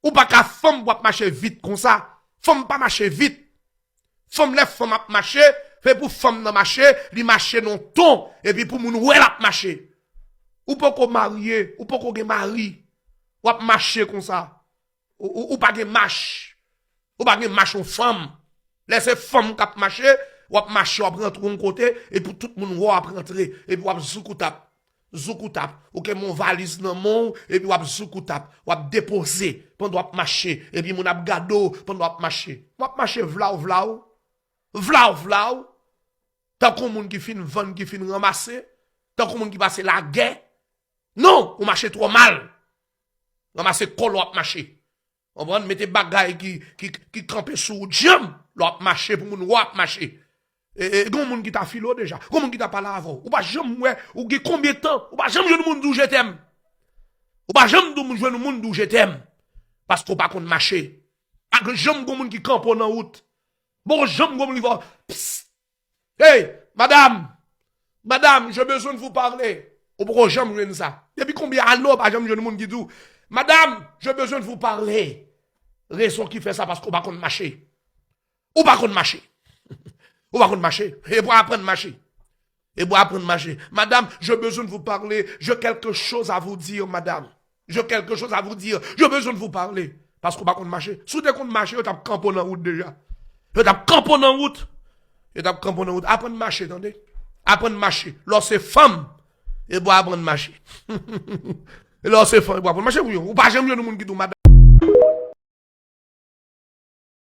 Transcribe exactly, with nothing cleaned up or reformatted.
Ou pa ka fanm pou ap mache vit konsa. Fanm pa mache vit. Fanm, lè fanm ap mache, se pou fanm nan mache, li mache nan ton, epi pou moun wè l ap mache. Ou poko marye, ou poko gen mari, w ap mache konsa. Ou, ou, ou pa gen mach. Ou pa gen mach yon fanm. Lè se fanm k ap mache, w ap mache, w ap rantre yon kote, epi tout moun wè w ap rantre, epi w ap zoukoutap. Zoukoutap. Ou gen yon valiz nan men w, epi w ap zoukoutap. W ap depoze pandan w ap mache, epi moun ap gade w pandan w ap mache. W ap mache vlaw vlaw. Vlaw vlaw. Tankou moun ki fin vann, ki fin ranmase. Tankou moun ki pase lagè. Non, ou mache twò mal. Ranmase kò w ap mache. Konprann? Mete bagay ki, ki, ki kanpe sou ou djanm lè w ap mache pou moun wè w ap mache. E, e, gen moun ki ta file w deja. Gen moun ki ta pale avè w. Ou pa janm wè, ou gen konbyen tan? Ou pa janm jwenn moun di w je t'aime. Ou pa janm di w jwenn moun di w je t'aime. Paske w pa konn mache. Pa janm gen moun ki kanpe w nan wout. Bon, janm gen moun ki fè w, psst. Hey, madame, madame, je besoin de vous parler. Ou poko janm jwenn sa. Depi konbyen ane w pa janm jwenn moun ki di w, madame, je besoin de vous parler. Rezon ki fè sa, paske w pa konn mache. Ou pa konn mache. Ou pa konn mache. E pou aprann mache. E pou aprann mache. Madame, je besoin de vous parler. J'ai quelque chose à vous dire, madame. J'ai quelque chose à vous dire. Je besoin de vous parler. Paske w pa konn mache. Si w te konn mache, yo t ap kanpe w nan wout deja. Yo t ap kanpe w nan wout. Yo t ap kanpe w nan wout. Aprann mache, tande. Aprann mache. Lè w se fanm, e pou aprann mache. Lè w se fanm, e pou aprann mache. Ou pa janm jwenn moun ki di w madanm.